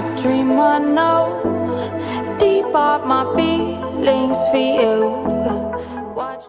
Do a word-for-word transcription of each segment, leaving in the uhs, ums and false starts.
Dream I know, deep are my feelings for you. Watch.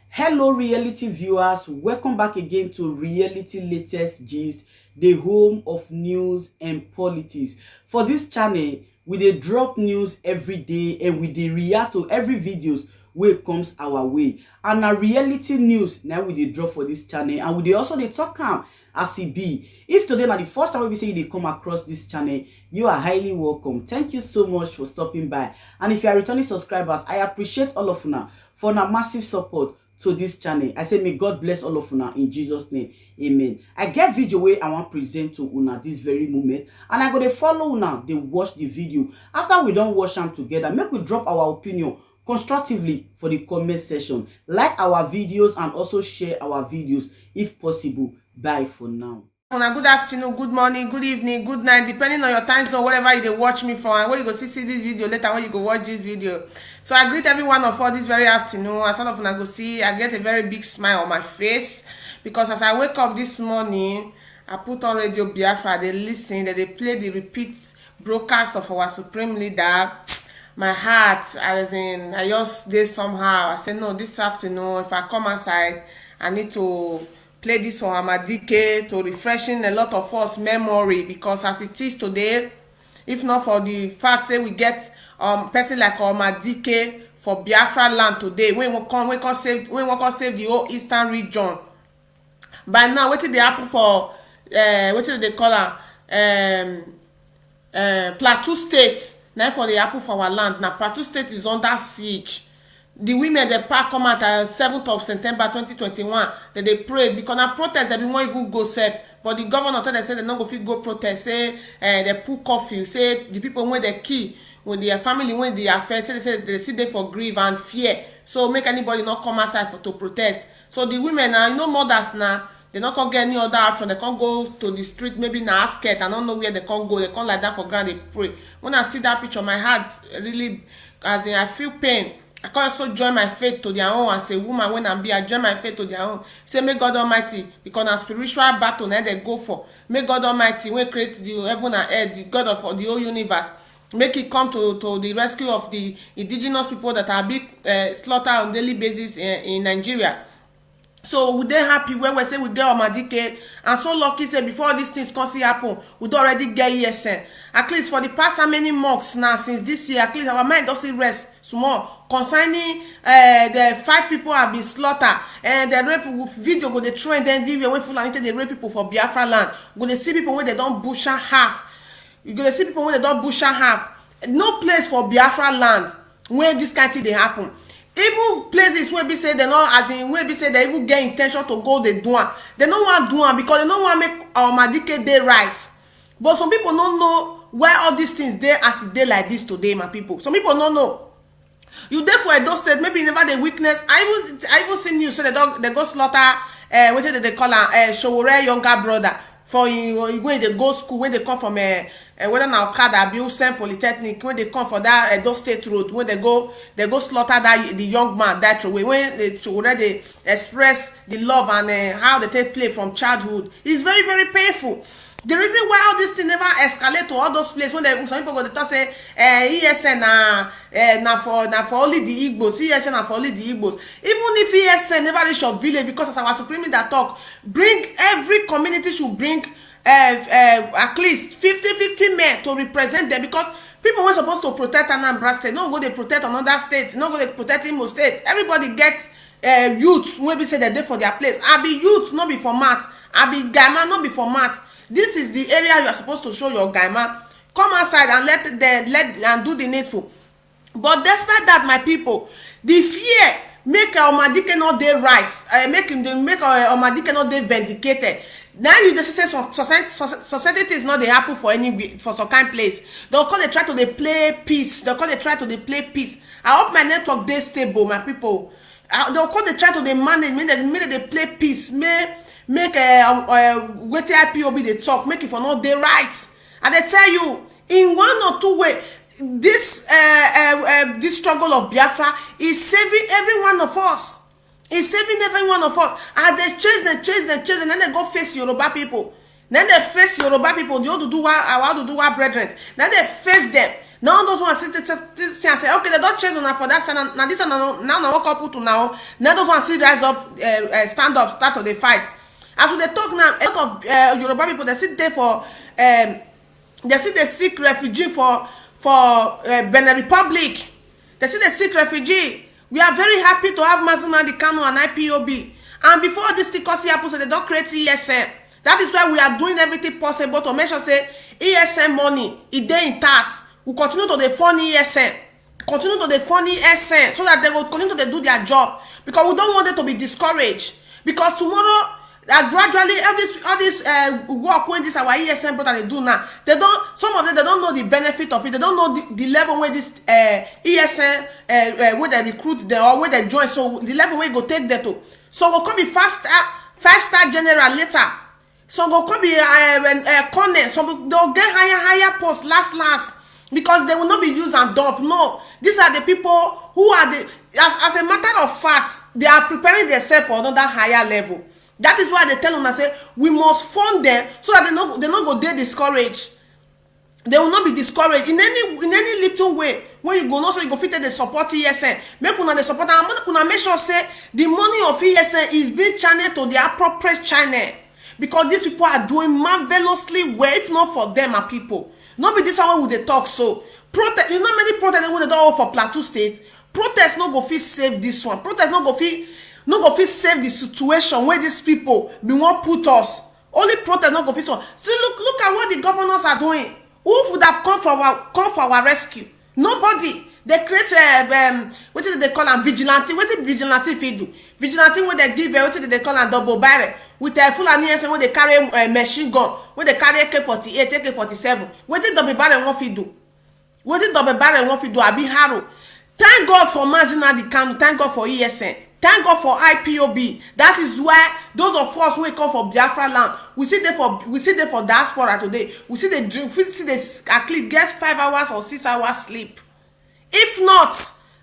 Hello, reality viewers. Welcome back again to Reality Latest Gist, the home of news and politics. For this channel, we dey drop news every day and we dey react to every videos wey comes our way. And na reality news na we dey drop for this channel, and we dey also dey talk am as e be. If today na the first time wey be say you dey come across this channel, you are highly welcome. Thank you so much for stopping by. And if you are returning subscribers, I appreciate all of una for una massive support to this channel. I say may God bless all of una in Jesus' name. Amen. I get video wey I wan present to una this very moment, and I go dey follow una dey watch the video. After we don watch am together, make we drop our opinion constructively for the comment section. Like our videos and also share our videos if possible. Bye for now. Una, good afternoon, good morning, good evening, good night, depending on your time zone, wherever you dey watch me from, and where you go see see this video later, when you go watch this video. So I greet every one of us this very afternoon. As all of una go see, I get a very big smile on my face because as I wake up this morning, I put on Radio Biafra, dey listen, dem dey play the repeat broadcast of our supreme leader. My heart, as in, I just dey somehow. I say, no, this afternoon, if I come outside, I need to play this Ohamadike to refreshing a lot of us memory, because as it is today, if not for the fact say we get um person like Ohamadike for Biafra land today, wey wan come, wey come save, wey wan come save the whole eastern region. By now, wetin dey happen for uh, wetin dem dey call am, um, uh, Plateau State, na im for dey happen for our land. Na Plateau State is under siege. The women dey pack come out on seventh of September twenty twenty-one. Dem dey pray because na protest dem bin wan even go sef, but the governor tell dem say dem no go fit go protest, say uh, dem put curfew, say the people wey dem kill with their family wey dey affect, say say dem still dey for grief and fear, so make anybody no come outside for to protest. So the women na, you know, mothers na, dem no come get any other option. Dem come go to the street, maybe na skirt, I no know where dem come go. Dem come lie down for ground dey pray. When I see that picture, my heart really, as in, I feel pain. I come also join my faith to their own as a woman wey I be. I join my faith to their own. Say make God Almighty, because na spiritual battle na dem go for. Make God Almighty, wey create the heaven and earth, the God of the whole universe, make e come to to the rescue of the indigenous people that are being uh, slaughtered on daily basis in, in Nigeria. So we dey happy well well say we get Ohamadike, and so lucky say before all these things come still happen, we don already get E S N. At least for the past how many months now since this year, at least our mind don still rest small concerning uh, the five people have been slaughtered, and the rape video go dey trend everywhere, wey Fulani take dey rape people for Biafra land. We go dey see people wey dem don butcher half. You go dey see people wey dem don butcher half. No place for Biafra land wey this kind thing dey happen. Even places wey be say dem no, as in, wey be say dem even get intention to go dey do am, dem no wan do am because dem no wan make Ohamadike dey right. But some people no know why all these things dey as e dey like this today, my people. Some people no know. You dey for Edo State, maybe you never dey witness. I even, I even see news say dem don, dem go slaughter uh, wetin dem dey call am, uh, Sowore younger brother for him, him wey dey go school, wey dey come from uh, uh, whether na Okada abi Usain Polytechnic, wey dey come for that Edo State road, wey dem go, dem go slaughter that y- the young man that throway, wey the Sowore dey express the love and uh, how dem take play from childhood. It's very, very painful. The reason why all this thing never escalate to all those places, when they, some people go dey talk say uh, E S N na uh, na for, na for only the Igbos, E S N na for only the Igbos. Even if E S N never reach your village, because as our supreme leader talk, bring, every community should bring uh, uh, at least fifty fifty men to represent them, because people wey suppose to protect Anambra State no go dey protect another state, no go dey protect Imo State. Everybody get uh, youth wey be say dem dey for their place. I be youth, no be for mouth. I be gaima, no be for mouth. This is the area you are supposed to show your gaima. Come outside and let them, let and do the needful. But despite that, my people, the fear make uh, Ohamadike no dey right, uh, make him dey, make uh, Ohamadike no dey vindicated. Now you dey see say some society, society things no dey happen for any way, for some kind place. Dem come dey try to dey play peace. Dem come dey try to dey play peace. I hope my network dey stable, my people. Uh, dem come dey try to dey manage, make dem, make dem dey play peace, make, make uh, um, uh, wetin I P O B dey talk, make e for no dey right. I dey tell you, in one or two way, this uh, uh, uh, this struggle of Biafra is saving every one of us. It's saving every one of us. And dem chase dem, chase dem, chase dem, and dem go face Yoruba people. Then they face Yoruba people, the Oduduwa, our Oduduwa brethren. Then they face them. Now those ones sit, sit, sit, sit and say, "Okay, they don't chase una for that side. Now this one, now, now, now, what couple to now?" Now those ones sit, rise up, uh, uh, stand up, start to the fight. As we dey talk now, a lot of uh, Yoruba people, they sit there for, um, they sit, they seek refugee for, for uh, Benin Republic. They sit, they seek refugee. We are very happy to have Mazi Nnamdi Kanu and I P O B. And before this thing come see happen, so they don't create E S N. That is why we are doing everything possible to make sure say E S N money, it dey intact. We continue to dey fund E S N. Continue to dey fund E S N so that they will continue to dey do their job. Because we don't want them to be discouraged. Because tomorrow, uh, gradually, all this, all this uh, work when this our E S N brother they do now, they don't, some of them, they don't know the benefit of it. They don't know the, the level where this uh, E S N, uh, uh, where they recruit them or where they join. So the level where go take them to. So go come be five star, five star general later. So go come be uh, uh, colonel. So they'll get higher, higher post last, last, because they will not be used and dump. No, these are the people who are the, as, as a matter of fact, they are preparing themselves for another higher level. That is why they tell them and say we must fund them so that they no, they no go dey discouraged. They will not be discouraged in any, in any little way. When you go know, so you go fit take the support E S N. Make una the support and make una make sure say the money of E S N is being channeled to the appropriate channel, because these people are doing marvelously well. If not for them, my people, no be this one we dey talk. So protest, you know, many protest wey dey don hold for Plateau State. Protest no go fit save this one. Protest no go fit, no go fit save the situation where these people be wan put us. Only protest no go fit solve. See, look, look at what the governors are doing. Who would have come for our, come for our rescue? Nobody. They create a um, what did they call am, vigilante? What did vigilante fit do? Vigilante wey they give uh, what did they call am, double barrel with a Fulani S M wey they carry uh, machine gun, wey they carry A K forty-eight, A K forty-seven. What did double barrel wan fit do? What did double barrel wan fit do? Abi harrow. Thank God for Mazi Nnamdi Kanu. Thank God for E S N. Thank God for I P O B. That is why those of us wey come for Biafra land, we see dey for, we see dey for diaspora today. We see dey drink, we see dey at least get five hours or six hours sleep. If not,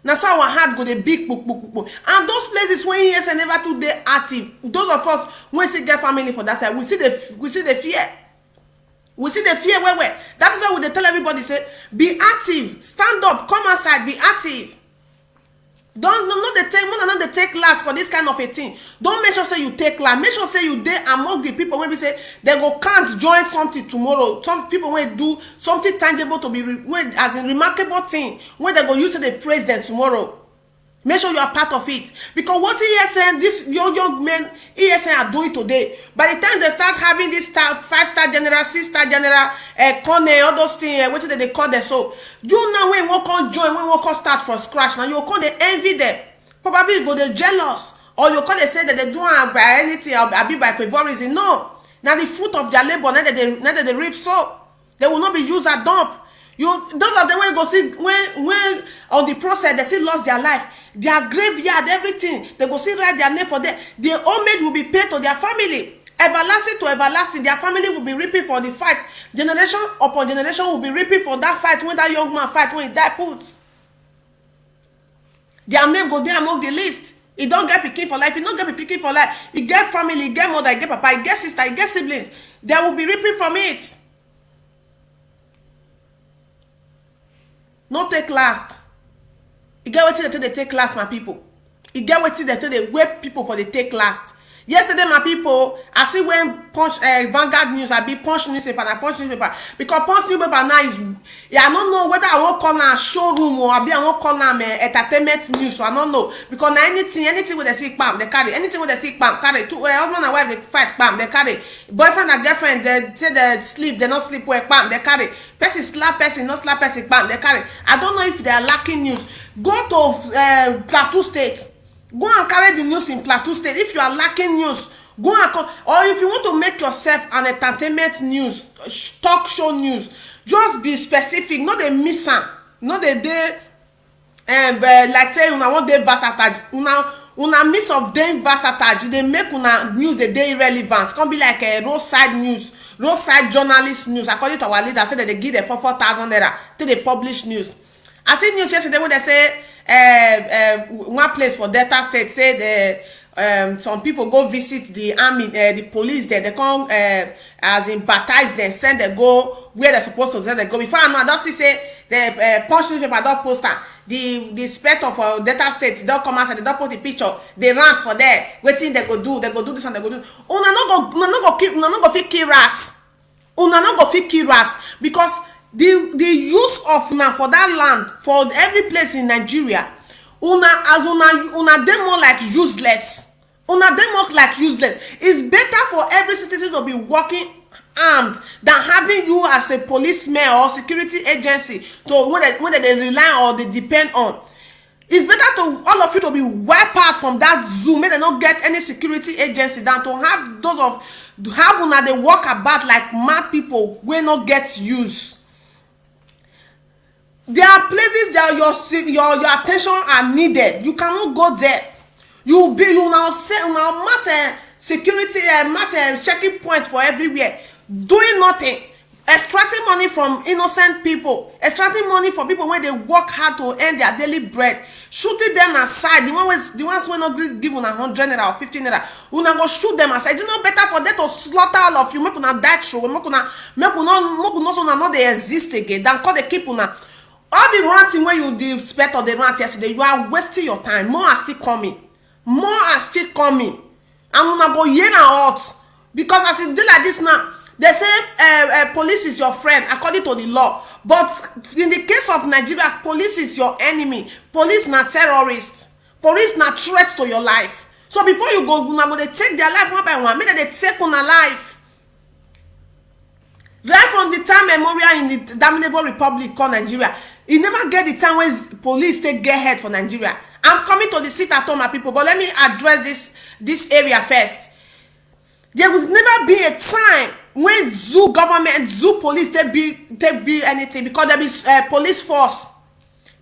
na so our heart go dey beat kpokpokpokpo. And those places wey E S N never too dey active, those of us wey still get family for that side, we see the, we see the fear. We see the fear well well. That is why we dey tell everybody say, be active, stand up, come outside, be active. Don't, no, no dey take, no, no dey take last for this kind of a thing. Don't make sure say you take last. Make sure say you dey among the people wey be say they go count join something tomorrow. Some people wey do something tangible to be re, wey, as in remarkable thing wey they go use to dey praise them tomorrow. Make sure you are part of it, because what E S N, this young young men E S N are doing today, by the time they start having this star, five star general, six star general, uh, corner, all those things, uh, what did they call them? So you now when you come join, when you come start from scratch, now you come dey envy them. Probably you go dey jealous, or you come dey say that they do am by anything, or be by favorism. No, now the fruit of their labor, now that they, now that they reap so. They will not be used at dump. You, those of them wey go see when, when on the process they still lost their life, their graveyard, everything, they go still write their name for there. The homage will be paid to their family. Everlasting to everlasting, their family will be reaping for the fight. Generation upon generation will be reaping for that fight when that young man fight, when he die put. Their name go dey among the list. He don't get pikin for life. He no get pikin for life. He get family. He get mother. He get papa. He get sister. He get siblings. They will be reaping from it. No take last. E get wetin dey take dey take last, my people. E get wetin dey take dey wey people for dey take last. Yesterday, my people, I see when Punch, uh, Vanguard News, I be Punch newspaper, na Punch newspaper, because Punch newspaper now is, yeah, I don't know whether I won't call am showroom or I be I won't call am uh, entertainment news, so I don't know, because na anything, anything with the see, bam, they carry anything with the see, bam, carry two uh, husband and wife they fight, bam, they carry boyfriend and girlfriend, they say they sleep, they not sleep well, bam, they carry person slap person, not slap person, bam, they carry. I don't know if they are lacking news. Go to uh, Plateau State. Go and carry the news in Plateau State. If you are lacking news, go and come. Or if you want to make yourself an entertainment news, talk show news, just be specific. No dey miss am. No dey dey um, uh, like say una wan dey versatile. Una una miss of dey versatile. Dey make una news dey dey irrelevant. Come be like a uh, roadside news, roadside journalist news. According to our leader, say that they give them for four thousand naira till they publish news. I see news yesterday when they say uh, uh, one place for Delta State say the um, some people go visit the army, uh, the police there. They come uh, as in baptize dem, send dem go where dem suppose to send dem go. Before I know, I don see say the uh, Punch newspaper don post am. The the inspector for Delta State don come outside, dem don put the picture, the rat for there. Wetin dem go do? Dem go do this one, dem go do. Una no go, una no go kill, una no go fit kill rat. Una no go fit kill rat because the the use of una for that land, for every place in Nigeria, una as una una dey more like useless. Una dey more like useless. It's better for every citizen to be working armed than having you as a policeman or security agency to wey dem wey dem dey rely or dey depend on. It's better to all of you to be wiped out from that zoo, make dem no get any security agency, than to have those of have una dey walk about like mad people wey no get use. There are places that your si- your your attention are needed. You cannot go there. You be you now say now matter security uh, matter checking point for everywhere, doing nothing, extracting money from innocent people, extracting money from people wey dey work hard to earn their daily bread, shooting them aside. The one wey the ones wey no gree give una hundred naira or fifty naira, una go shoot them aside. Is it not better for them to slaughter all of you, make una die throw, make una make una make una so una no dey exist again, than come dey keep una? All the ranting wey you dey spend on the rant yesterday, you are wasting your time. More are still coming. More are still coming. And una go hear am hot. Because as e dey like this now, they say uh, uh, police is your friend according to the law. But in the case of Nigeria, police is your enemy. Police na terrorist. Police na threat to your life. So before you go, una go dey take their life one by one. Make dem dey take una life. Right from the time Memorial in the Damnable Republic called Nigeria, e never get the time when police take get head for Nigeria. I'm coming to the seat at home, my people, but let me address this this area first. There was never be a time when zoo government, zoo police, they be they be anything because there be uh, police force.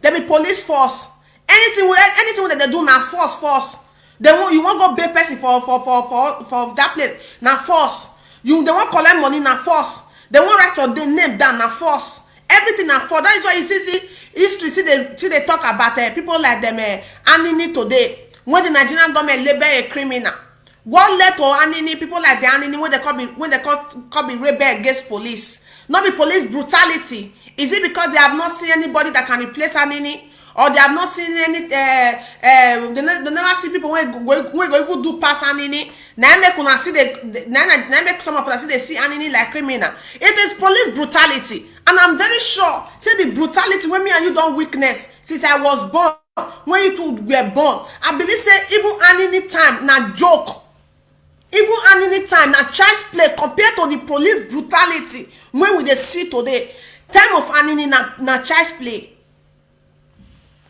There be police force. Anything wey anything wey dem dey do na force force. Dem wan you wan go bail person for for for for for that place na force. You dem wan collect money na force. Dem wan write your name down na force. Everything na force. That is why you see see history still dey still dey talk about uh, people like dem uh, Anini today when the Nigerian government label a criminal. What led to Anini, people like the Anini when they come be when they come, come be rebel against police? Not be police brutality. Is it because they have not seen anybody that can replace Anini? Or they have not seen any uh, uh, they, ne- they never see people when go when go even do pass Anini. Now make una see the now, now make some of us see they see Anini like criminal. It is police brutality, and I'm very sure say the brutality when me and you don't witness since I was born, when you two were born, I believe say even Anini time na joke. Even Anini time na child's play compared to the police brutality when we dey see today. Time of Anini na na child's play.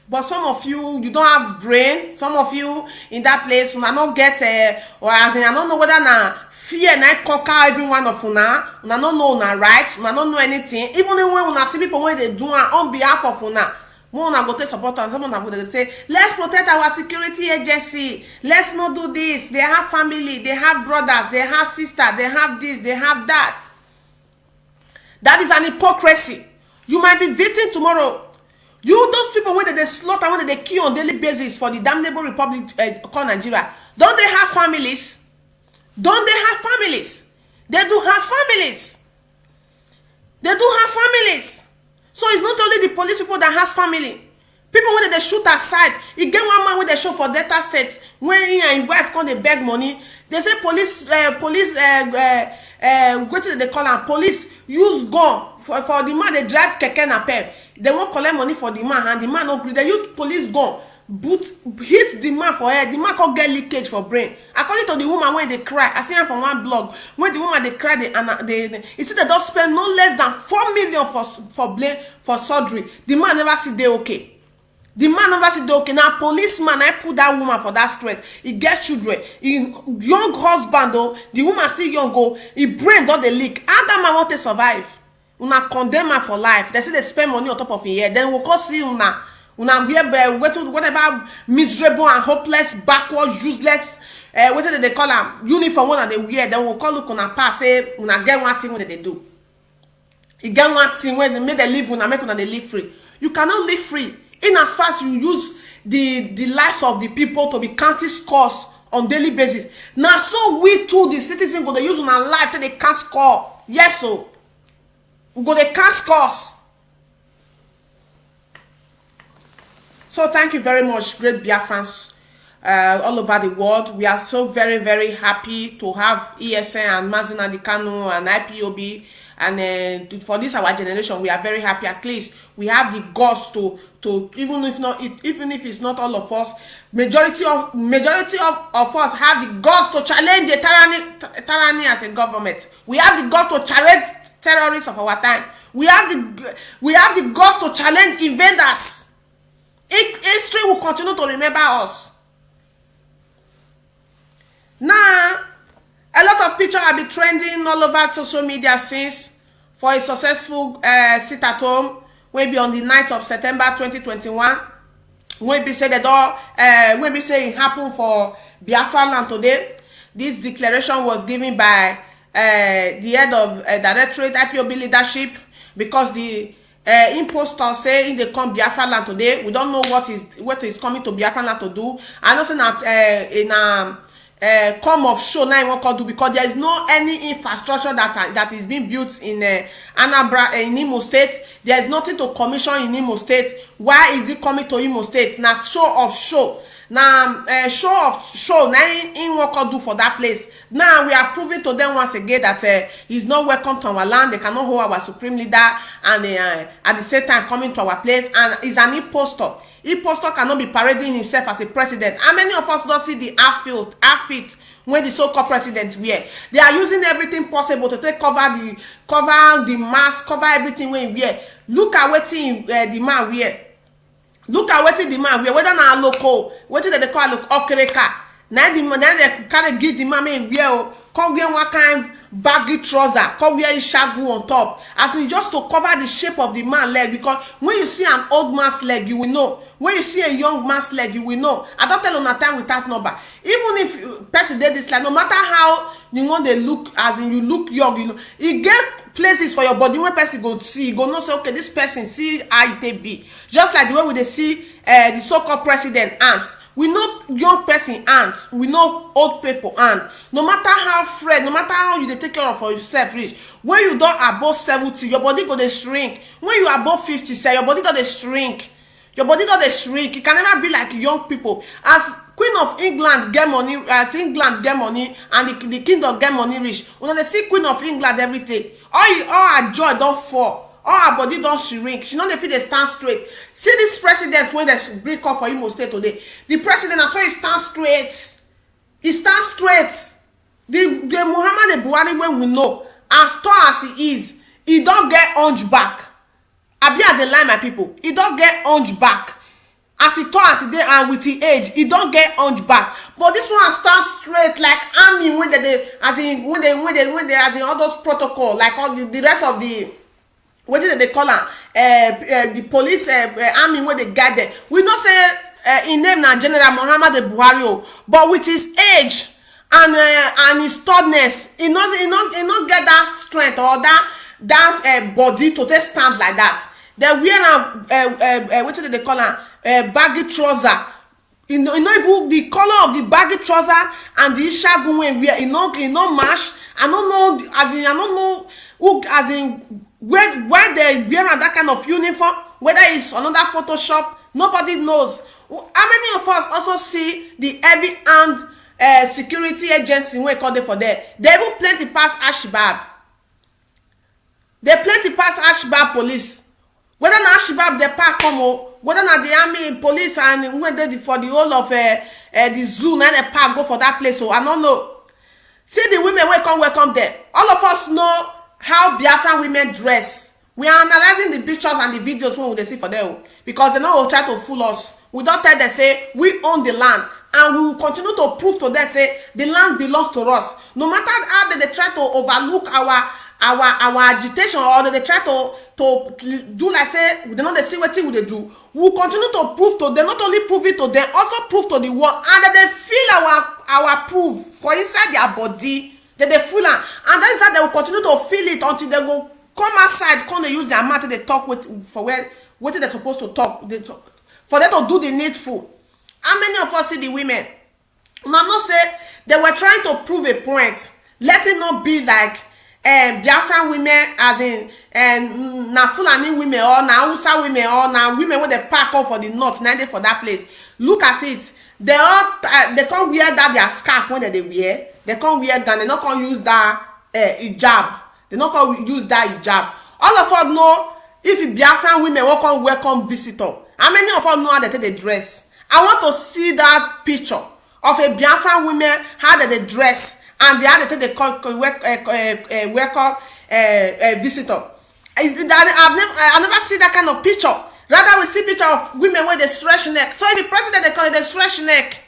But some of you you don't have brain. Some of you in that place una no get uh, or as in I don't know whether na fear na conquer every one of una. Una no know una right. Una no know anything. Even when una see people when they do am on behalf of una, when una go take support am, some una go dey say, let's protect our security agency. Let's not do this. They have family. They have brothers. They have sisters. They have this. They have that. That is an hypocrisy. You might be victim tomorrow. You those people when they slaughter, when they kill on daily basis for the damnable republic uh, called Nigeria. Don't they have families? Don't they have families? They do have families. They do have families. So it's not only the police people that has family. People when they shoot aside, e get one man wey dey show for Delta State when he and him wife come dey beg money. They say police, uh, police, uh, uh, uh, wetin dem dey call am, police use gun for for the man dey drive keke napep. They wan collect money for the man and the man no gree. They use police gun but hit the man for head. The man come get leakage for brain. According to the woman wey dey cry, I see am for one blog. When the woman dey cry, dey and dey dey- you see they don spend no less than four million for s- for blame for surgery. The man never see dey okay. The man never see dey okay. Na policeman na put that woman for that stress. He get children. He young husband o. The woman still young o. He brain don dey leak. How that man wan take survive? Una condemn am for life. They say they spend money on top of him head. Then we go see una. Una wear be wetin whatever miserable and hopeless, backward, useless. Uh, wetin dem dey call am uniform wey una dey wear. Then we go look una pass say una get one thing wey dem dey do. E get one thing wey dey make dem leave una, make una dey live free. You cannot live free in as far as you use the the lives of the people to be counting scores on daily basis. Na so we too, the citizen, go dey use una life take dey cast score. Yes o. We go dey cast scores. So thank you very much, great Biafrans, uh, all over the world. We are so very, very happy to have E S N and Mazi Nnamdi Kanu and I P O B, and uh, for this our generation, we are very happy. At least we have the guts to to even if not it, even if it's not all of us, majority of majority of, of us have the guts to challenge the tyranny tyranny as a government. We have the guts to challenge terrorists of our time. We have the we have the guts to challenge invaders. History will continue to remember us. Now, a lot of pictures have been trending all over social media since for a successful uh, sit at home wey be on the ninth of September twenty twenty-one, wey be say the door uh, wey be say it happened for Biafra land today. This declaration was given by uh, the head of uh, directorate I P O B leadership, because the uh, impostor say he dey come Biafra land today. We don't know what is what is coming to Biafra land to do. I know say na uh, in um, uh, come of show now he wan come do, because there is no any infrastructure that are, that is being built in uh, Anambra uh, in Imo State. There is nothing to commission in Imo State. Why is he coming to Imo State? Na show of show. Na uh, show of show na he, he wan come do for that place. Now we have proven to them once again that uh, he's not welcome to our land. They cannot hold our supreme leader, and uh, at the same time coming to our place, and is an impostor. Impostor cannot be parading himself as a president. How many of us don't see the outfit, outfit when the so-called president wear? They are using everything possible to take cover the cover the mask, cover everything when he wear. Look at wetin uh, the man wear. Look at wetin the man wear, whether na aloko, wetin dem dey call aloko, okereka. Na the man, na dem carry give the man make he wear o. Come wear one kind baggy trouser, come wear ishagu on top. As in just to cover the shape of the man leg, because when you see an old man's leg, you will know. When you see a young man's leg, you will know. I don tell una time without number. Even if uh, person dey this line, no matter how you wan dey look, as in you look young, you know, e get places for your body wey person go see, you go know say okay, this person see how e take be. Just like the way we dey see uh, the so-called president arms, we know young person arms, we know old people arms. No matter how fresh, no matter how you dey take care of yourself reach, when you don above seventy, your body go dey shrink. When you above fifty sef, your body don dey shrink. Your body don dey shrink. You can never be like young people. As Queen of England get money, as England get money, and the, the kingdom get money reach, una dey see Queen of England everything. All you, all her joy don fall. All her body don shrink. She no dey fit dey stand straight. See this president wey dem bring come for Imo State today. The president, na so he stand straight. He stand straight. The the Muhammadu Buhari wey we know, as tall as he is, he don get hunchback. Abi I dey lie, my people? He don get hunchback. As he tall as he dey and with him age, he don get hunchback. But this one stand straight like army wey dem dey, as in, wey dem, wey dem, wey dem, as in, all those protocol, like all the, the rest of the, wetin dem dey call am, uh, uh, the police uh, uh, army wey dey guard them. We know say uh, him name na General Muhammadu Buhari o, but with his age and uh, and his tallness, he no, he no, he no get that strength or that that uh, body to take stand like that. Dem wear am uh, uh, uh, wetin dem dey call am, uh, baggy trouser. E no, e no even, the color of the baggy trouser and the ishagun wey he wear, e no, e no match. I no know, as in, I no know who, as in, where, why dem wear am that kind of uniform, whether it's another Photoshop, nobody knows. How many of us also see the heavy hand uh, security agency wey come dey for there? Dem even plenty pass Al-Shabaab. Dem plenty pass Al-Shabaab police. Whether na Al-Shabaab dem pack come o, whether na the army, police, and wey dey the, for the whole of uh, uh, the zoo, na dem pack go for that place o, I no know. See the women wey come welcome them. All of us know how Biafran women dress. We are analyzing the pictures and the videos wey we dey see for there o, because dem no go try to fool us. We don tell them say we own the land, and we will continue to prove to them say the land belongs to us. No matter how dem dey try to overlook our our our agitation, or dem dey try to to do like say dem no dey see wetin we dey do, we will continue to prove to them, not only prove it to them, also prove to the world, and dem dey feel our our proof for inside their body. Dem dey feel am, and that is how dem will continue to feel it until dem go come outside, come dey use their mouth take dey talk with, for where wetin dem suppose to talk, dey talk, for them to do the needful. How many of us see the women? Una know say they were trying to prove a point. Let it not be like, um, Biafran women, as in, um, na Fulani women, or na Hausa women, or na women wey dey pack up for the north, na dey for that place. Look at it. They all, uh, they come wear that their scarf wey dem dey wear. They come wear gown. They no come use that, uh, hijab. They no come use that hijab. All of us know, if Biafran women wan come welcome visitor, how many of us know how they take dey dress? I want to see that picture of a Biafran women, how they dey dress, and the how they take dey call, call, wel-, eh, eh, eh, welcome, eh, eh, visitor. I, I, I've never, I, I never see that kind of picture. Rather, we see picture of women wey dey stretch neck. So if the president dey come, dey stretch neck.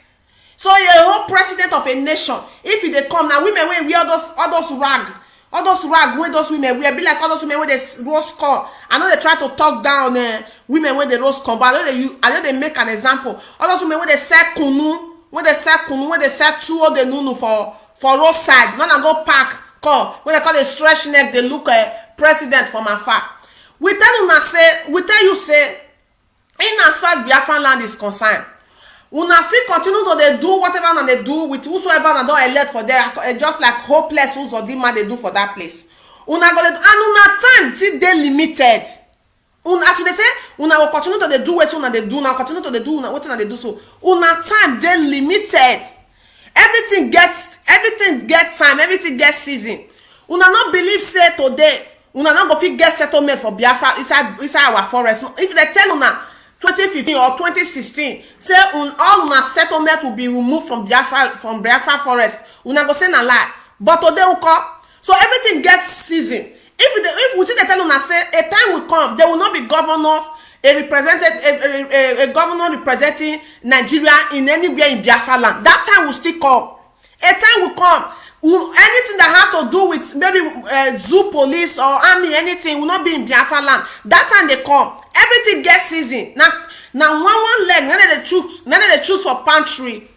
So a whole president of a nation, if e dey come, na women wey wear all those, all those rag, all those rag wey those women wear, be like all those women wey dey s-, roast corn. I no dey try to talk down, eh, women wey dey roast corn, but I no dey u-, I no dey make an example. All those women wey dey sell kunu, wey dey sell kunu, wey dey sell tuwo de nunu for, for roadside, no na go park corn, wey dey come dey stretch neck, dey look, eh, president from afar. We tell una say, we tell you say, in as far as Biafran land is concerned, una fit continue to dey do whatever una dey do with whosoever una don elect for there, eh, just like hopeless Uzodinma dey do for that place. Una go dey, and una time still dey limited. Un-, as we dey say, una go continue to dey do wetin una dey do, una continue to dey do una, wetin una dey do so. Una time dey limited. Everything get, everything get time, everything get season. Una no believe say today una no go fit get settlement for Biafra inside, inside our forest. If they tell una twenty fifteen or twenty sixteen say un-, all una settlement will be removed from Biafra, from Biafra forest, una go say na lie. But today we call, so everything gets season. If they, if we see they tell una say a time will come, they will not be governors, a representative, a, a, a, a governor representing Nigeria in anywhere in Biafra land. That time will still come. A time will come. Will, anything that have to do with maybe, uh, zoo police or army, anything will not be in Biafra land. That time they come. Everything gets season. Now, now one, one leg, none of the choose, none of the choose for pantry.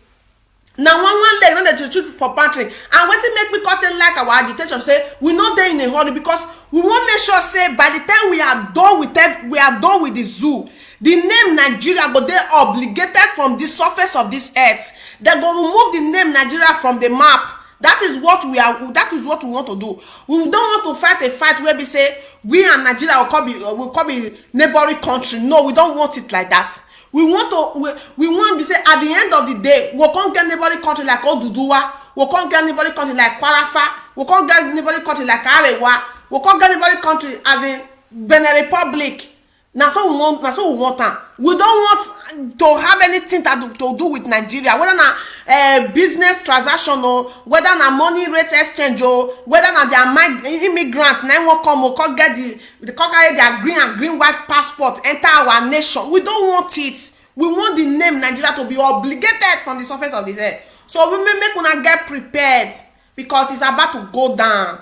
Now one, one leg, none of the choose for pantry. And wetin make me come take like our agitation say we no dey in a hurry, because we wan make sure say by the time we are done with ev-, we are done with the zoo, the name Nigeria go dey obligated from the surface of this earth. They go remove the name Nigeria from the map. That is what we are, that is what we want to do. We don't want to fight a fight where we say we and Nigeria will come be, will come be neighboring country. No, we don't want it like that. We want to, we, we want to say at the end of the day, we can't get neighboring country like Oduduwa, we can't get neighboring country like Kwarafa, we can't get neighboring country like Arewa, we can't get neighboring country as in Benin Republic. Na so we want, na so we want am. We don't want to have anything to do, to do with Nigeria. Whether na, eh, business transaction o, whether na money rate exchange o, whether na their mig-, immigrants na im wan come o, come get the, the come carry their green and green white passport enter our nation. We don't want it. We want the name Nigeria to be obligated from the surface of the earth. So we may make una get prepared, because it's about to go down.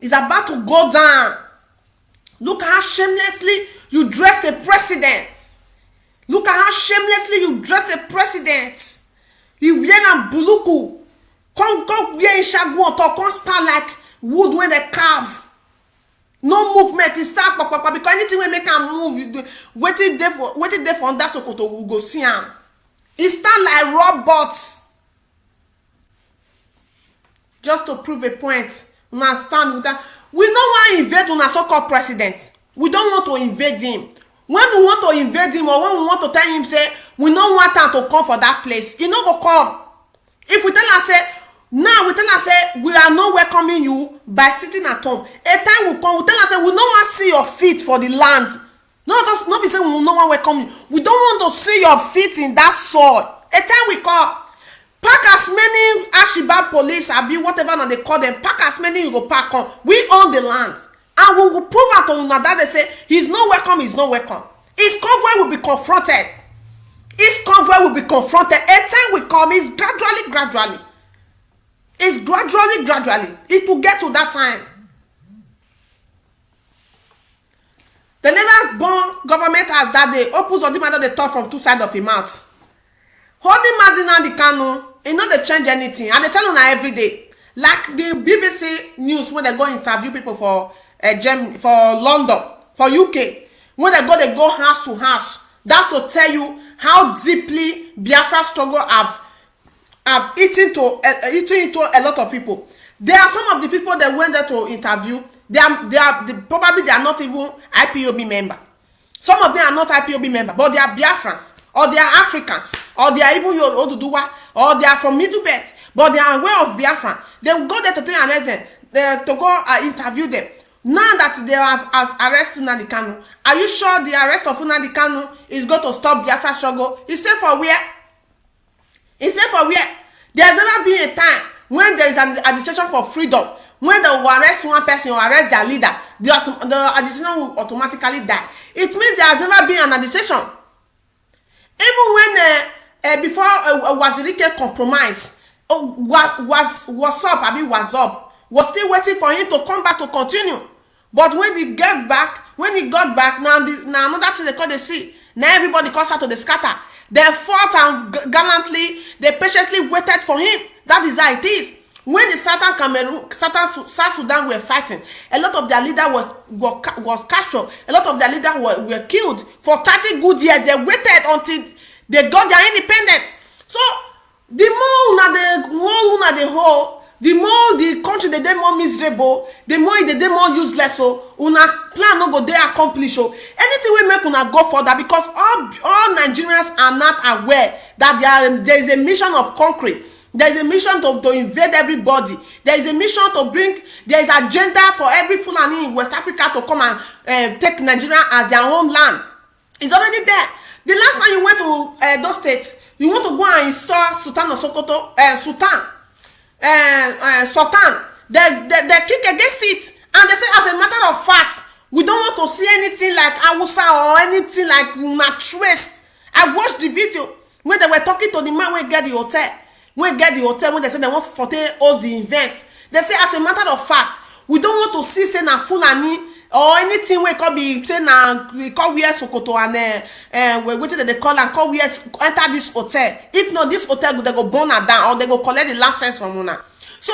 It's about to go down. Look at how shamelessly you dress a president. Look at how shamelessly you dress a president. You wear a buluku. Come, come wear ishagu on top. Come stand like wood when they carve. No movement. It start pa, pa, pa, because anything wey make am move, you do, wetin dey for, wetin dey for under sokoto, we go see am. It stand like robot. Just to prove a point, una stand with that. We no wan invade una so-called president. We don't want to invade him. When we want to invade him, or when we want to tell him say we no want am to come for that place, he no go come. If we tell am say, now we tell am say we are not welcoming you by sitting at home, a time will come, we tell am say we no wan see your feet for the land. No, just no be say we no wan welcome you. We don't want to see your feet in that soil. A time will come. Pack as many Ashiba police, abi whatever na they call them. Pack as many you go pack come. We own the land. And we will prove out to una that they say he's not welcome, he's not welcome. His convoy will be confronted. His convoy will be confronted. A time will come. It's gradually, gradually. It's gradually, gradually. It will get to that time. They never burn government house that day. Opus Odima don dey talk from two sides of him mouth. Holding Mazi Nnamdi Kanu, e no dey change anything. I dey tell una every day. Like the B B C news when they go interview people for, uh, Germany, for London, for U K, when they go, they go house to house. That's to tell you how deeply Biafra struggle have have eaten to uh, eaten into a lot of people. There are some of the people that went there to interview. They are they are the, probably they are not even I P O B member. Some of them are not I P O B member, but they are Biafrans, or they are Africans, or they are even your Oduduwa, or they are from Middle Belt, but they are aware of Biafran. They will go there to take arrest them, they, to go uh, interview them. Now that they have as arrest Nnamdi Kanu, are you sure the arrest of Nnamdi Kanu is going to stop Biafra struggle? He said for where? He said for where? There's never been a time when there is an agitation for freedom, when they will arrest one person or arrest their leader, the, autom- the agitation will automatically die. It means there has never been an agitation. Even when uh, uh, before uh, uh, Wazirike compromise, uh, wa- was was up, I mean was up, was still waiting for him to come back to continue. But when he get back, when he got back, now the, now another thing they call the see. Now everybody comes out to the scatter. They fought and g- gallantly, they patiently waited for him. That is how it is. When the Southern Cameroon, Southern Su- South Sudan were fighting, a lot of their leader was was, ca- was captured. A lot of their leader were, were killed for thirty good years. They waited until they got their independence. So the more una dey more una dey hold, the more the country dey dey more miserable, the more e dey dey more useless. So una plan no go dey accomplish. So anything wey make una go further, because all all Nigerians are not aware that there are, there is a mission of conquering. There is a mission to, to invade everybody. There is a mission to bring, there is agenda for every Fulani in West Africa to come and uh, take Nigeria as their own land. It's already there. The last time you went to uh, those states, you want to go and install Sultan of Sokoto, uh, Sultan, uh, uh, Sultan. They, they, they kick against it. And they say, as a matter of fact, we don't want to see anything like Awusa or anything like una trace. I watched the video when they were talking to the man wey get the hotel. Wey get the hotel wey they say they want for take host the event. They say, as a matter of fact, we don't want to see say na Fulani or anything wey come be say na we come wear Sokoto and uh, uh, wetin dem dey call am, come wear enter this hotel. If not, this hotel go they go burn am down or they go collect the license from una. So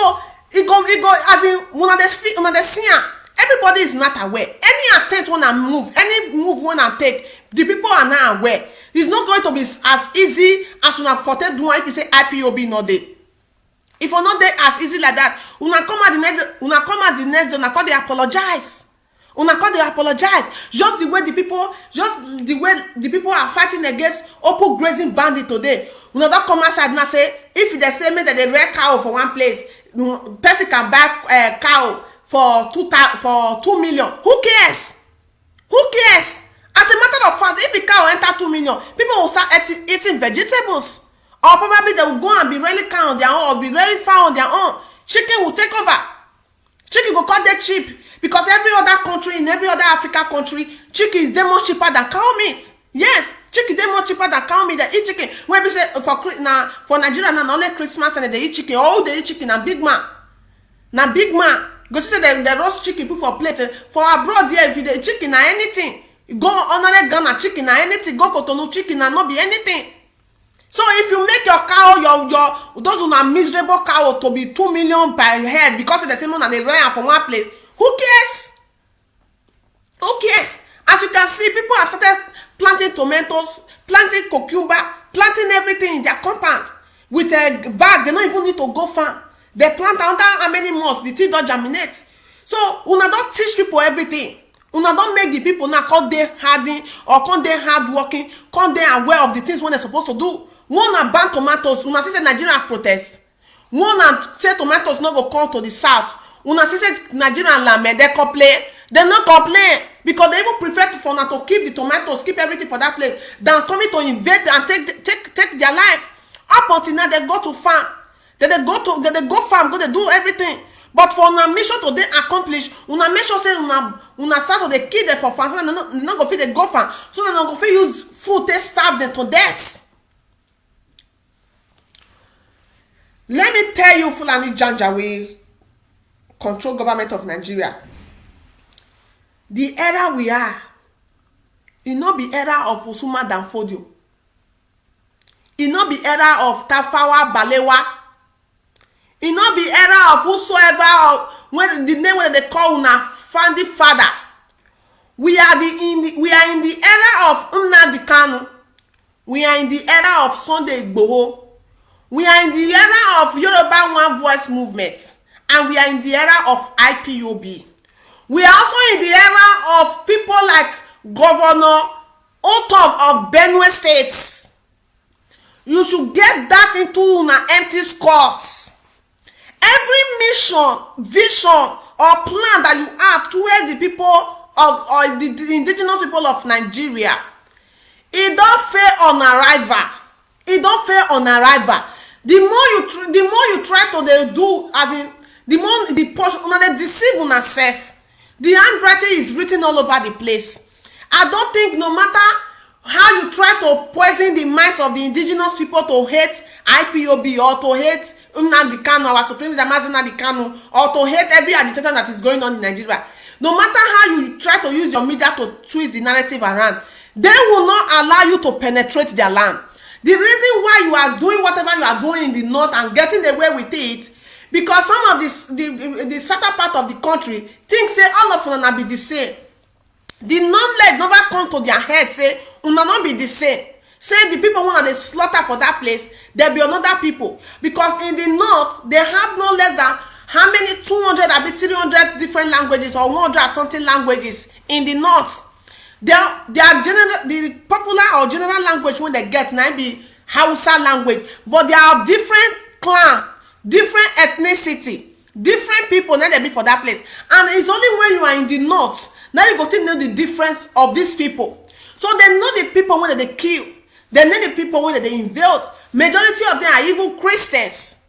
e go e go as in una dey speak, una dey see am. Everybody is not aware. Any attempt wey una move, any move wey una take, the people are not aware. It's not going to be as easy as una for take do am if you say I P O B no dey. If e no dey as easy like that, una come out the next una come out the next day, una come dey apologize. Una come dey apologize. Just the way the people, just the way the people are fighting against open grazing bandit today. Una don come outside now say if they say make dem dey rear cow for one place, mm, person can buy uh, cow for two thou- for two million. Who cares? Who cares? As a matter of fact, if a cow enter two million, people will start eating, eating vegetables. Or probably they will go and be rearing cow on their own or be rearing fowl on their own. Chicken will take over. Chicken go come dey cheap because every other country, in every other Africa country, chicken is dey much cheaper than cow meat. Yes, chicken dey much cheaper than cow meat. They eat chicken. When we say for Chri- na for Nigeria now, na only Christmas and they eat chicken. Oh, they eat chicken na big man. Na big man. Go see say they, they roast chicken put for plate. Eh, for abroad here, if you dey chicken na anything. You go honorary Ghana chicken na anything. Go Cotonou chicken na no be anything. So if you make your cow, your your those una miserable cow to be two million per head because they say una dey rent am for one place, who cares? Who cares? As you can see, people have started planting tomatoes, planting cucumber, planting everything in their compound with a bag. They don't even need to go farm. They plant under how many months the thing don germinate. So una don teach people everything. Una don make the people now come dey harden or come dey hardworking, come dey aware of the things wey dem suppose to do. When una ban tomatoes, una see say Nigeria protest. When una say tomatoes no go come to the south, una see say Nigeria lament, dem complain? Dem no complain because dem even prefer to, for una to keep the tomatoes, keep everything for that place than coming to invade and take take take their life. Up until now, dem go to farm. Dem dey go to dem dey go farm go dey do everything. But for una mission to dey accomplished, una make sure say una una start to dey kill dem for farm so dem no dem no go fit dey go farm, so dem no go fit use food take starve dem to death. Let me tell you, Fulani Janja wey control government of Nigeria, the era we are, e no be era of Usman Dan Fodio. E no be era of Tafawa Balewa. E no be era of whosoever or when the name wey dem dey call una founding father. We are the in the, we are in the era of Nnamdi Kanu. We are in the era of Sunday Igboho. We are in the era of Yoruba One Voice movement, and we are in the era of I P O B. We are also in the era of people like Governor Otom of Benue State. You should get that into una empty skulls. Every mission, vision, or plan that you have towards the people of, or the, the indigenous people of Nigeria, e don fail on arrival. E don fail on arrival. The more you tr- the more you try to dey do, as in, the more the portion una dey deceive una sef. The handwriting is written all over the place. I don think, no matter how you try to poison the minds of the indigenous people to hate I P O B or to hate Nnamdi Kanu, our supreme leader Mazi Nnamdi Kanu, or to hate every agitation that is going on in Nigeria, no matter how you try to use your media to twist the narrative around, they will not allow you to penetrate their land. The reason why you are doing whatever you are doing in the north and getting away with it, because some of the the, the, the southern part of the country think say all of una be the same. The knowledge never come to their head say una no be the same. Say the people wey dey slaughter for that place, there be another people, because in the north they have no less than how many, two hundred abi three hundred different languages, or one hundred and something languages in the north. Their their general the popular or general language wey they get na be Hausa language, but they are different clan, different ethnicity, different people na they be for that place. And it's only when you are in the north now you go to know the difference of these people. So they know the people wey they kill, they know the people wey they invade. Majority of them are even Christians.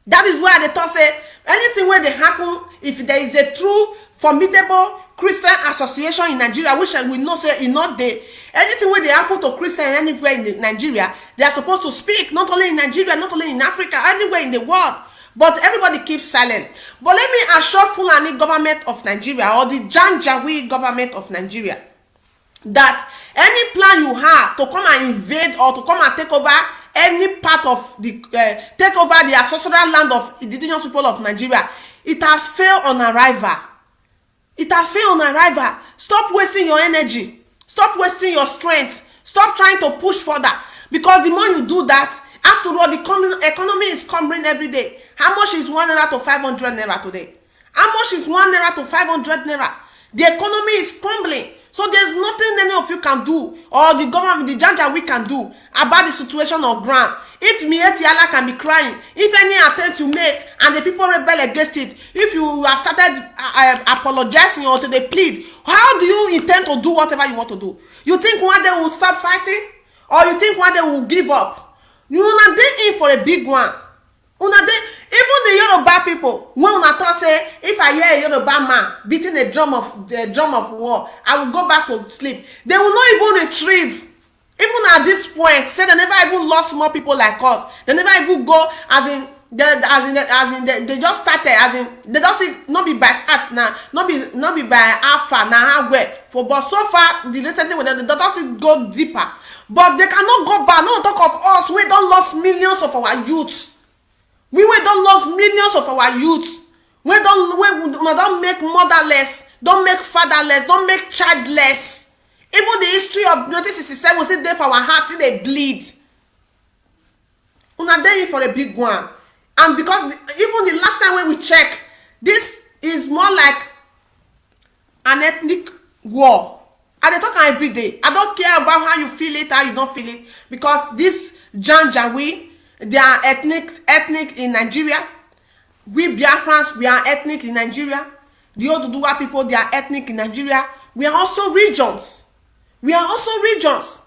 That is why they talk say anything wey dey happen, if there is a true formidable Christian association in Nigeria, which we know say e not dey, anything wey dey happen to Christian anywhere in Nigeria, they are supposed to speak, not only in Nigeria, not only in Africa, anywhere in the world. But everybody keeps silent. But let me assure Fulani government of Nigeria or the Janjaweed government of Nigeria that any plan you have to come and invade or to come and take over any part of the uh, take over the ancestral land of indigenous people of Nigeria, it has failed on arrival. It has failed on arrival. Stop wasting your energy. Stop wasting your strength. Stop trying to push further, because the more you do that, after all, the coming economy is crumbling every day. How much is one naira to five hundred naira today? How much is one naira to five hundred naira? The economy is crumbling. So there's nothing any of you can do, or the government, the Janjaweed can do about the situation on ground. If Miyetti Allah can be crying, if any attempt you make and the people rebel against it, if you have started uh, uh, apologizing or to dey plead, how do you intend to do whatever you want to do? You think one day we'll stop fighting, or you think one day we'll give up? You una dey in for a big one. Una dey, even the Yoruba people, when una talk say, if I hear a Yoruba man beating a drum of the drum of war, I will go back to sleep. They will not even retrieve. Even at this point, say they never even lost more people like us. They never even go as in they, as in as in they, they just started, as in they don't see, not be by start now, not be not be by how far now, how well. For but so far the recently with them, they don't see go deeper. But they cannot go back. No talk of us, we don't lost millions of our youth. We we don't lost millions of our youth. We don't we una don't make motherless, don't make fatherless, don't make childless. Even the history of nineteen sixty-seven still dey for our heart, still dey bleed. Una dey in for a big one. And because the, even the last time when we check, this is more like an ethnic war. I dey talk am every day. I don't care about how you feel it, how you don't feel it, because this Janjaweed, they are ethnic ethnic in Nigeria. We Biafrans, we are ethnic in Nigeria. The Oduduwa people, they are ethnic in Nigeria. We are also regions. We are also regions.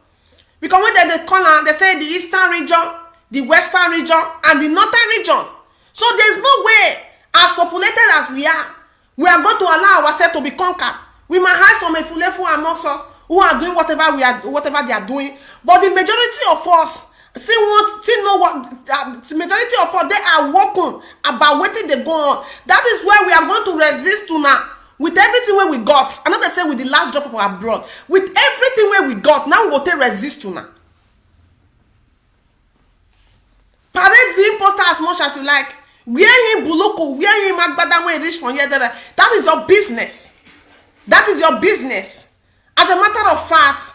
Because when they, they call am, they say the eastern region, the western region, and the northern regions. So there's no way, as populated as we are, we are going to allow ourselves to be conquered. We might have some efulefu amongst us who are doing whatever we are whatever they are doing, but the majority of us still want still know what uh, the majority of us they are working about wetin dey go on. That is why we are going to resist una with everything wey we got. I no dey say with the last drop of our blood, with everything wey we got, now we go take resist una. Parade the imposter as much as you like. Wear him buluku, wear him agbada when he reach from here. That is your business. That is your business. As a matter of fact,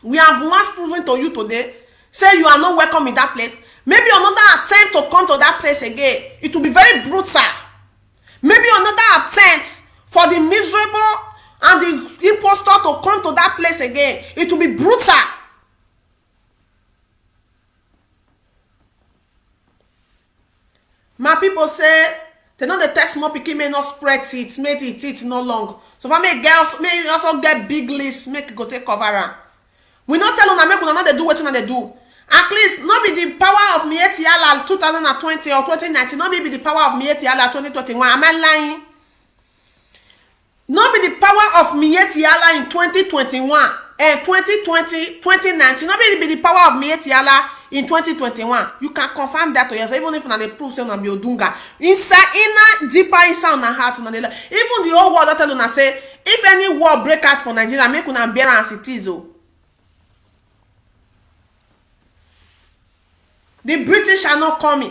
we have once proven to you today, say you are not welcome in that place. Maybe another attempt to come to that place again. It will be very brutal. Maybe another attempt for the miserable and the impostor to come to that place again. It will be brutal. My people say they no dey tell small pikin make no spread teeth, make the teeth no long. So far make girls make e also get big lips, make e go take cover am. We no tell una make una no dey do wetin una dey do. At least no be the power of Miyetti Allah two thousand and twenty or twenty nineteen, no be be the power of Miyetti Allah twenty twenty-one. Am I lying? No be the power of Miyetti Allah in twenty twenty-one, eh, twenty twenty, twenty nineteen, no be be the power of Miyetti Allah in twenty twenty-one. You can confirm that to yourself, even if una dey prove say una be Odunga. Inside, inner, deeper inside una heart, una dey lie. Even the whole world don tell una say, if any war break out for Nigeria, make una bear am as it is o. The British are not coming.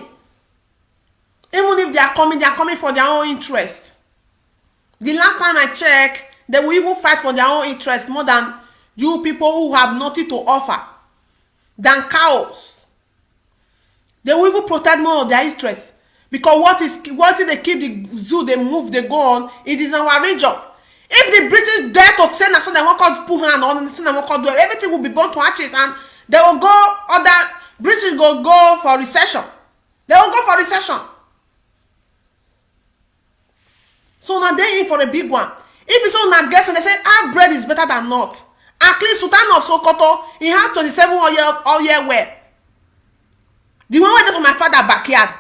Even if they are coming, they are coming for their own interest. The last time I check, they will even fight for their own interest more than you people who have nothing to offer, than cows. They will even protect more of their interest, because what is, what if they keep the zoo, they move, they go on, it is our region. If the British dare to say na so they wan come put hand on, say na wan come do, everything will be burnt to ashes, and they will go other, British go go for recession. They will go for recession. So una dey in for a big one. If you say una get sense, they say half bread is better than not. At least Sultan of Sokoto, he has twenty-seven oil, oil well. The one wey dey for my father backyard,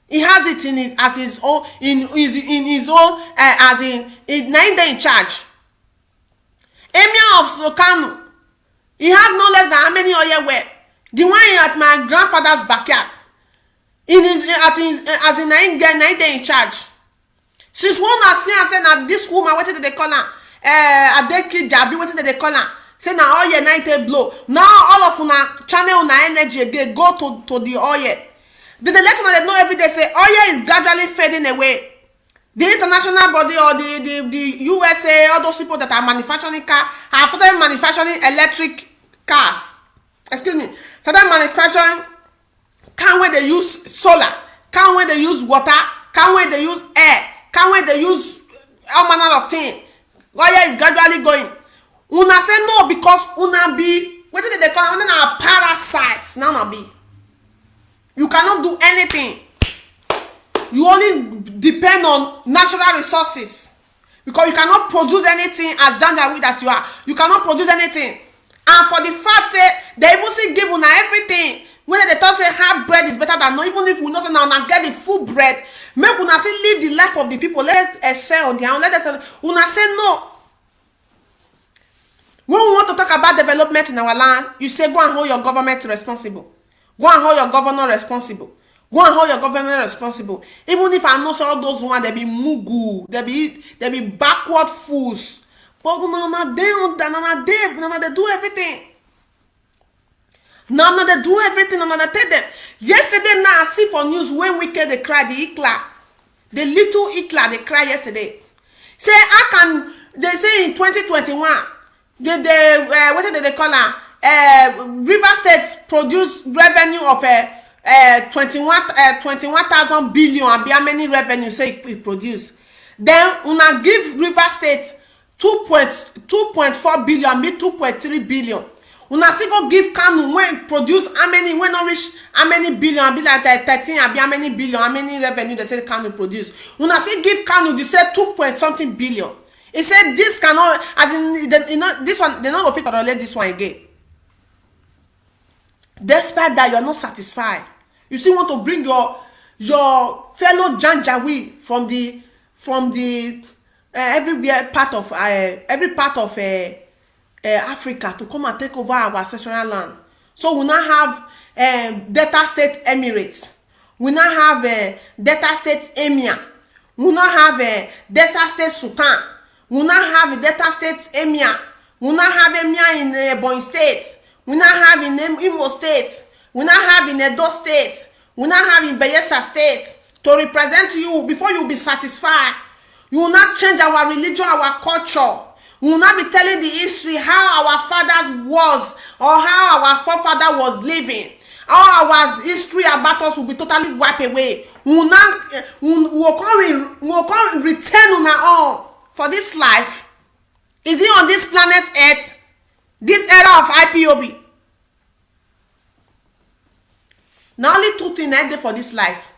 he has it in his, as his own, in his, in his own, uh, as in, in, na him dey in charge. Emir of Kano, he has no less than how many oil well? The one at my grandfather's backyard. In his, at his, as in, na him get, na him dey in charge. Since when I see and say na this woman, wetin dem dey call am, uh, Adekija, abi wetin dem dey call am, say na oil na him take blow. Now all of una channel una energy again go to, to the oil. Dem dey let una dey know every day say oil is gradually fading away. The international body or the, the, the U S A, all those people that are manufacturing car, have started manufacturing electric cars. Excuse me, started manufacturing car wey dey use solar, car wey dey use water, car wey dey use air, car wey dey use all manner of thing. Oil is gradually going. Una say no because una be, wetin dem dey call am, una na parasites, na una be. You cannot do anything. You only depend on natural resources, because you cannot produce anything as Janjaweed that you are. You cannot produce anything. And for the fact say they even still give una everything, when they talk say half bread is better than no, even if we know say na una get the full bread, make una still live the life of the people. Let us sell on their own. Let us sell. Una say no. When we want to talk about development in our land, you say go and hold your government responsible. Go and hold your governor responsible. Go and hold your government responsible. Even if I know say all those one, they be mugu, they be, they be backward fools. But una, una dey under, una dey, una dey do everything. Now, now they do everything, now they take them. Yesterday, now I see for news when Wike dey cry, the Ikla, the little Ikla dey cry yesterday. Say, how can, they say in twenty twenty-one, the, the, uh, what did they call am? Uh, River State produce revenue of, uh, uh, twenty-one, uh, twenty-one thousand billion, abi how many revenue say e, e produce. Then una give River State two point, two point four billion, abi two point three billion. Una still go give Kano, wey produce how many, wey no reach how many billion, abi like, eh, thirteen, abi how many billion, how many revenue they say Kano produce. Una still give Kano the say two point something billion. He said this cannot, as in, they, you know, this one, they no go fit tolerate this one again. Despite that, you are not satisfied. You still want to bring your, your fellow Janjaweed from the, from the, uh, everywhere part of, uh, every part of, uh, uh, Africa to come and take over our ancestral land. So we now have, um, Delta State Emirates. We now have, uh, Delta State Emir. We now have, uh, Delta State Sultan. We now have Delta State Emir. We now have Emir in, uh, Ebonyi State. We now have in Im-, Imo State. We now have in Edo State. We now have in Bayelsa State. To represent you, before you be satisfied, you will not change our religion, our culture. We will not be telling the history how our fathers was or how our forefather was living. All our history about us will be totally wiped away. We will not, eh, we will come, re- we will come retain una own for this life. Is it on this planet Earth? This era of I P O B. Na only two things na dey for this life.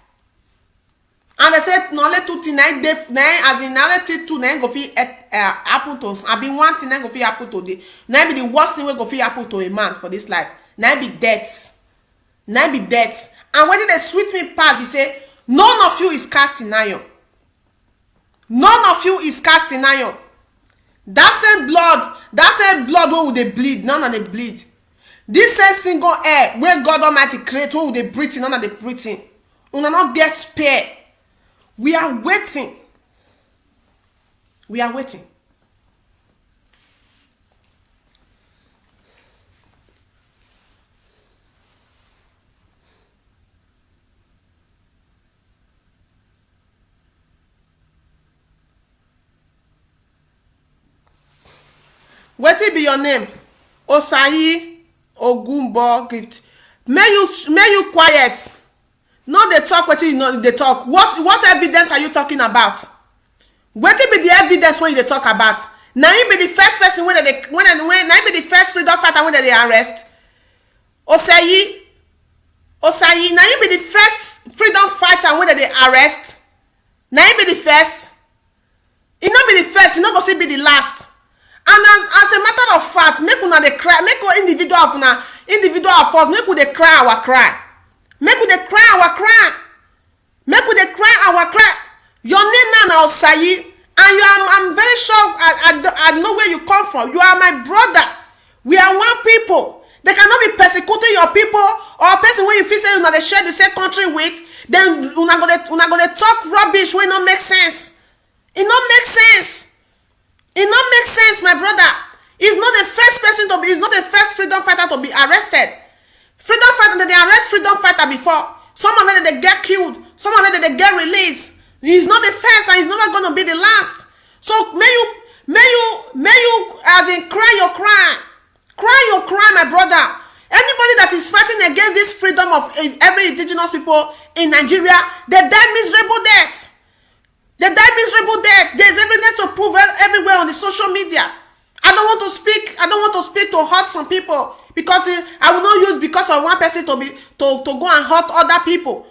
And they say na only two things na dey, na as in na only thing two na go fit, eh, eh, happen to, I be one thing na go fit happen to the, na be the worst thing wey go fit happen to a man for this life. Na be death. Na be death. And wetin dey sweet me pass be say none of you is cast in iron. None of you is cast in iron. That same blood, that same blood wey we dey bleed, none of dey bleed. This same single air wey God Almighty create, wey we dey breathe in, none of dey breathe in. Una no get spare. We are waiting. We are waiting. Wetin be your name? Osayi Ogunbo Gift. May you, may you quiet. No dey talk wetin you no dey talk. What, what evidence are you talking about? Wetin be the evidence wey you dey talk about? Na him be the first person wey dem dey, wey dem, wey, na him be the first freedom fighter wey dem dey arrest. Osayi, Osayi, na him be the first freedom fighter wey dem dey arrest. Na him be the first. E no be the first, e no go still be the last. And as, as a matter of fact, make una dey cry, make individual of una, individual of us, make we dey cry our cry. Make we dey cry our cry. Make we dey cry our cry. Your name now na Osayi, and you are, I'm very sure I, I, I know where you come from. You are my brother. We are one people. They cannot be persecuting your people or person wey you feel say una dey share the same country with. Then una go dey, una go dey talk rubbish wey no make sense. E no make sense. E no make sense, my brother. He's not the first person to be, he's not the first freedom fighter to be arrested. Freedom fighter, they arrest freedom fighter before. Some of them they get killed. Some of them they get released. He's not the first, and he's never gonna be the last. So may you, may you, may you, as in, cry your cry. Cry your cry, my brother. Anybody that is fighting against this freedom of, eh, every indigenous people in Nigeria, they die miserable death. They die miserable death. There's evidence to prove ev- everywhere on the social media. I don't want to speak. I don't want to speak to hurt some people because, eh, I will not use because of one person to be, to, to go and hurt other people.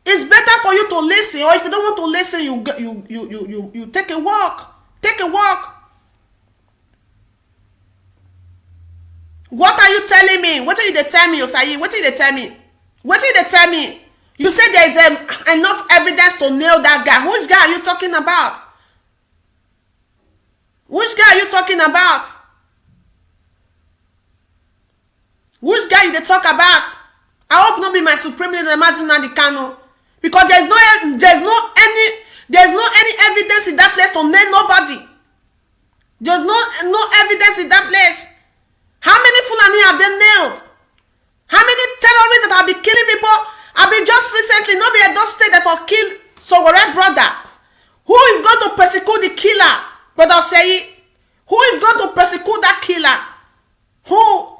It's better for you to listen, or if you don't want to listen, you get, you, you, you, you, you take a walk. Take a walk. What are you telling me? What are you dey tell me, Osayi? What are you dey tell me? What are you dey tell me? You say there is, um, enough evidence to nail that guy. Which guy are you talking about? Which guy are you talking about? Which guy you dey talk about? I hope no be my supreme leader, Mazi Nnamdi Kanu, because there's no, there's no any, there's no any evidence in that place to nail nobody. There's no, no evidence in that place. How many Fulani have they nailed? How many terrorists that have been killing people? I been just recently, no be Edo State, they for kill Sowore brother. Who is going to persecute the killer, brother Osayi? Who is going to persecute that killer? Who?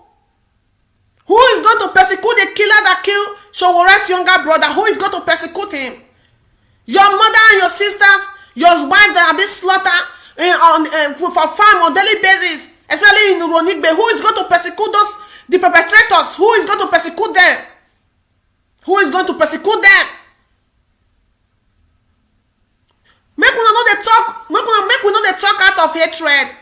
Who is going to persecute the killer that killed Sowore's younger brother? Who is going to persecute him? Your mother and your sisters, your wife that have been slaughtered in, on, eh, for, for farm on daily basis, especially in Uronigbe. Who is going to persecute those, the perpetrators? Who is going to persecute them? Who is going to persecute them? Make una no dey talk, make una, make we no dey talk out of hatred.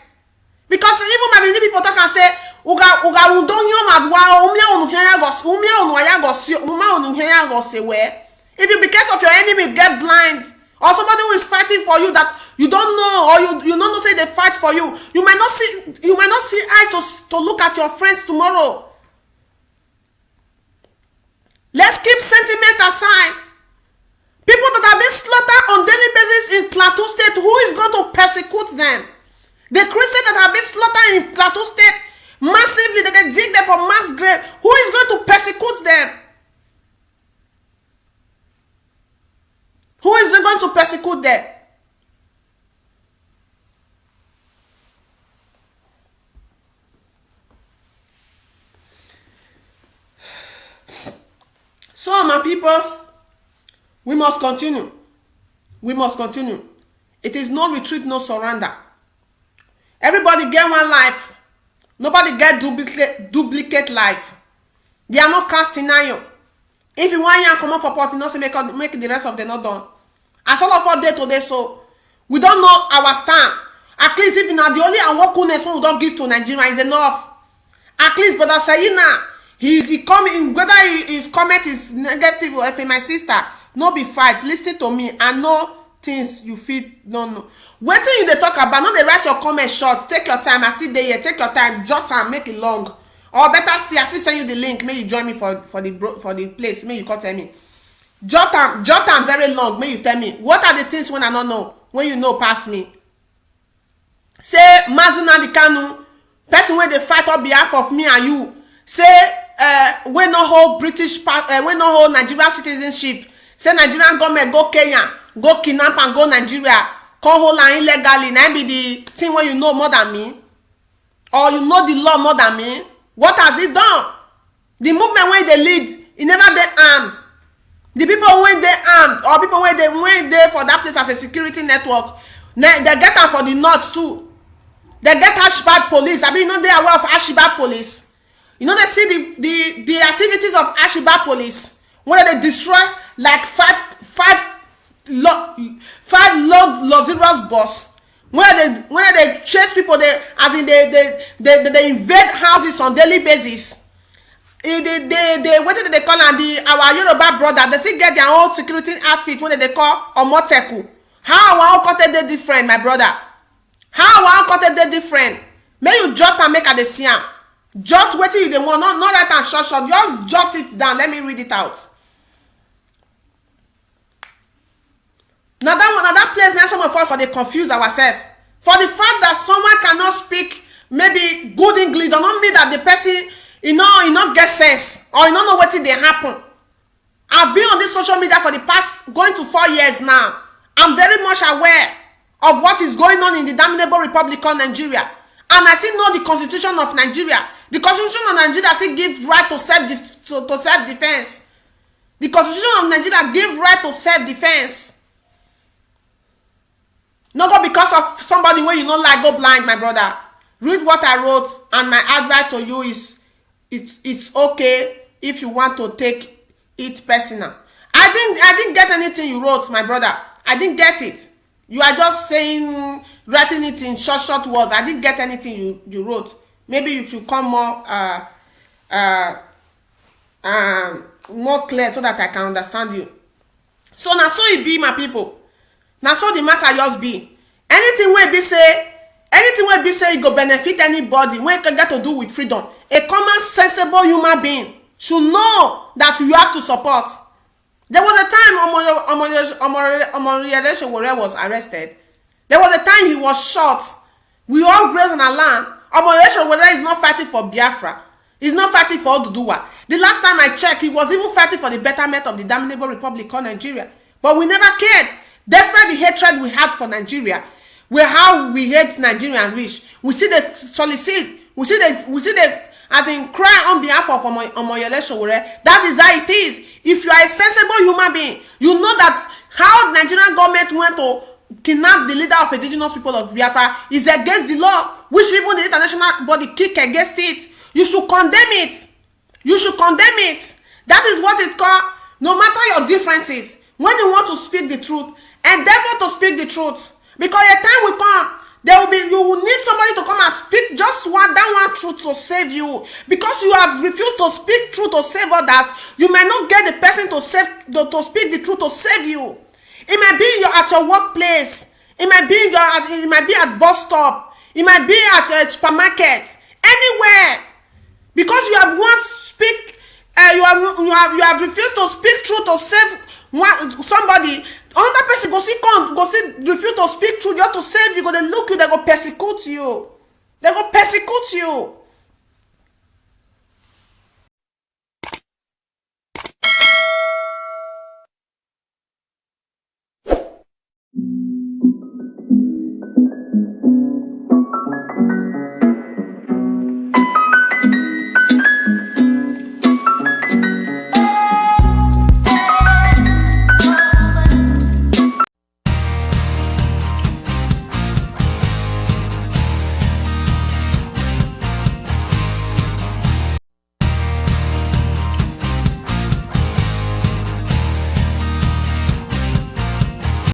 Because even my Benin people talk and say, "Uga, uga, udonyo madwa, umia unu henya gos, umia unu aya gos, umia unu henya gos ewe." If you, because of your enemy, get blind, or somebody who is fighting for you that you don't know, or you, you don't know say they fight for you, you might not see, you might not see eye to s- to look at your friends tomorrow. Let's keep sentiment aside. People that have been slaughtered on daily basis in Plateau State, who is going to persecute them? The Christians that have been slaughtered in Plateau State massively, that they dig them for mass grave, who is going to persecute them? Who is going to persecute them? So, my people, we must continue. We must continue. It is no retreat, no surrender. Everybody get one life. Nobody get duplicate duplicate life. They are not casting iron. If you want yan comot for pot, you know say make all- make the rest of them not done. As all of us dey today, so we don't know our stand. At least if na the only awokeness wey we don give to Nigeria is enough. At least Brother Sayina, he he come in, whether he, his comment is negative or if my sister, no be fight. Listen to me. I know things you fit no know. Wetin you dey talk about? No dey write your comment short. Take your time. I still dey here. Take your time. Jot am, make it long. Or better still, I fit send you the link. Make you join me for for the bro, for the place. Make you come tell me. Jot am, jot am very long. Make you tell me what are the things when I no know. When you know pass me. Say Mazi Nnamdi Kanu, person wey dey fight on behalf of me and you, say uh, wey no hold British pa- uh, wey no hold Nigeria citizenship, say Nigerian government go Kenya, go kidnap and go Nigeria, come hold am illegally. Na im be the thing wey you know more than me, or you know the law more than me. What has he done? The movement wey dey lead, e never dey armed. The people wey dey armed or people wey dey wey dey for that place as a security network, na dem get am for the north too. Dem get Ashibad police. Abi you no dey aware of Ashibad police? You no dey see the the the activities of Ashibad police wey dey destroy like five five lo five load luxurious bus wey dey wey dey chase people dey as in dey dey dey dey dey invade houses on daily basis. E dey dey dey wetin dem dey call am, the our Yoruba brother, dem still get their own security outfit wey dem dey call Omoteku. How our own come take dey different, my brother? How our own come take dey different? Make you jot am, make I dey see am. Jot wetin you dey want. No no write am short short, just jot it down, let me read it out. Na that one, na that place na some of us for dey confuse ourselves. For the fact that someone cannot speak maybe good English does not mean that the person e no e no get sense or e no know wetin dey happen. I've been on this social media for the past going to four years now. I'm very much aware of what is going on in the damnable Republic called Nigeria. And I still know the constitution of Nigeria. The constitution of Nigeria still gives right to self to, to self-defense. The constitution of Nigeria give right to self-defense. No go because of somebody wey you no like go blind, my brother. Read what I wrote, and my advice to you is it's it's okay if you want to take it personal. I didn't I didn't get anything you wrote, my brother. I didn't get it. You are just saying, writing it in short short words. I didn't get anything you you wrote. Maybe you should come more uh uh um more clear so that I can understand you. So na so e be, my people. Na so the matter just be. Anything wey be say anything wey be say e go benefit anybody wey get to do with freedom, a common sensible human being should know that you have to support. There was a time Omoyele Sowore was arrested. There was a time he was shot. We all graze on our land. Omoyele Sowore is not fighting for Biafra. He's not fighting for Oduduwa. The last time I checked, he was even fighting for the betterment of the damnable Republic called Nigeria. But we never cared. Despite the hatred we had for Nigeria, we how we hate Nigeria and rich. We see the solicit. We see the we see the as in cry on behalf of Omo, Omoyele Sowore. That is how it is. If you are a sensible human being, you know that how Nigerian government went to kidnap the leader of indigenous people of Biafra is against the law, which even the international body kick against it. You should condemn it. You should condemn it. That is what it call. No matter your differences, when you want to speak the truth, endeavor to speak the truth. Because a time will come, there will be you will need somebody to come and speak just one that one truth to save you. Because you have refused to speak truth to save others, you may not get the person to save to, to speak the truth to save you. It might be your at your workplace. It might be in your at- it might be at bus stop. It might be at a supermarket. Anywhere. Because you have once speak uh, you have you have you have refused to speak truth to save one somebody. Another person go see come go see refuse to speak truth just to save you, go dey look you, they go persecute you. They go persecute you.